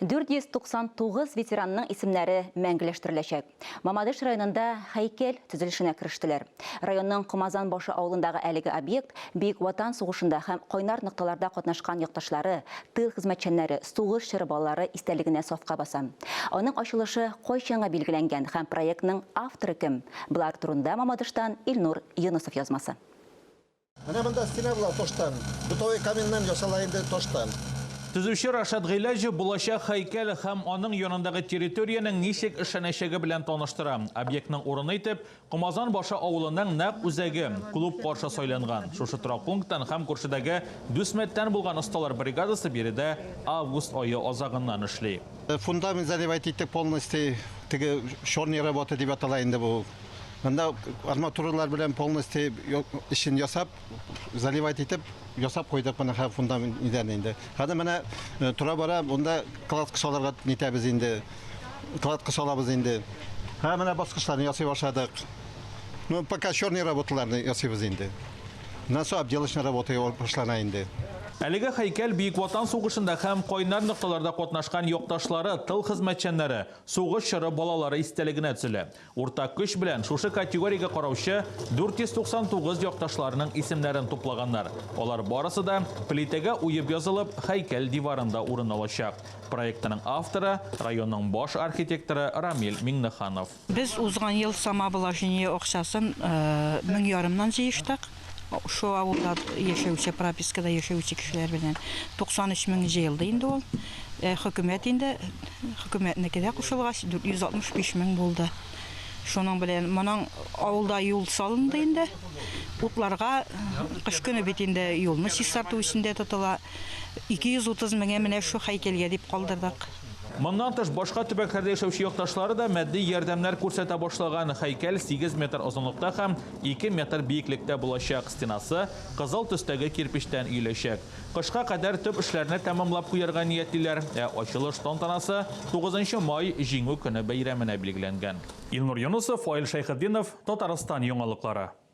499 ветеранның исемнәре мәңгеләштереләчәк. Мамадыш районында һәйкәл төзелешенә керештеләр. Районның Комазан башы авылындагы әлеге объект Бөек Ватан сугышында һәм кайнар нокталарда катнашкан якташлары, тыл хезмәтчәннәре, сугыш чоры балалары истәлегенә сафка баса. Аның ачылышы кайчанга билгеләнгән һәм проектның авторы кем? Болар турында Мамадыштан Илнур Юнысов язмасы. Менә монда стена була таштан. Бытовой каменнан ясала инде таштан. Төзүче Рашат Гыйләҗев булачак һәйкәл һәм аның янындагы территориянең ничек эшләнәчәге белән таныштыра. Объектның урыны итеп Комазан башы авылының нәкъ үзәге, клуб каршы сайланган. Шушы торак пункттан һәм күршедәге Дүсмәттән булган осталар бригадасы биредә август ае азагыннан эшли. Фундамент заливать иттек полностью, теге черный работа дип атала инде бу. Монда арматуралар белән полностью эшен ясап, заливать итеп, ясап куйдык моны һәм фундамент идән инде. Хәзер менә э, тора-бара монда кладка салырга нитәбез инде. Кладка салабыз инде. Һәм менә баскычларны ясый башладык. Ну, пока черный работаларны ясыйбыз инде. Моннан соң отделочный работа башлана инде. Әлеге һәйкәл Бөек Ватан сугышында һәм кайнар нокталарда катнашкан якташлары, тыл хезмәтчәннәре, сугыш чоры балалары истәлегенә төзелә. Уртак көч белән шушы категориягә караучы 499 якташларының исемнәрен туплаганнар. Алар барысы да плитәгә уеп язылып, һәйкәл диварында урын алачак. Проектының авторы, районның баш архитекторы Рамил Миңнеханов. Без узган ел самообложение акчасын мең ярымнан җыештык. Шу авылда яшәүче, пропискада яшәүче кешеләр белән 93 мең җыелды инде ул. Ә хөкүмәт инде, хөкүмәтнеке дә кушылгач, 465 мең булды. Шуның белән моның авылда юл салынды инде. Утларга кыш көне бит инде юлны чистарту өчен дә тотыла. 230 меңе менә шу һәйкәлгә дип калдырдык. Моннан тыш, башка төбәкләрдә яшәүче якташлары да матди ярдәмнәр күрсәтә башлаган. Һәйкәл 8 метр озынлыкта һәм 2 метр биеклектә булачак, стенасы кызыл төстәге кирпечтән өеләчәк. Кышка кадәр төп эшләрне тәмамлап куярга ниятлиләр, ә ачылыш тантанасы 9 май, Җиңү көне бәйрәменә билгеләнгән. Илнур Юнысов, Фаил Шәйхетдинов, Татарстан яңалыклары.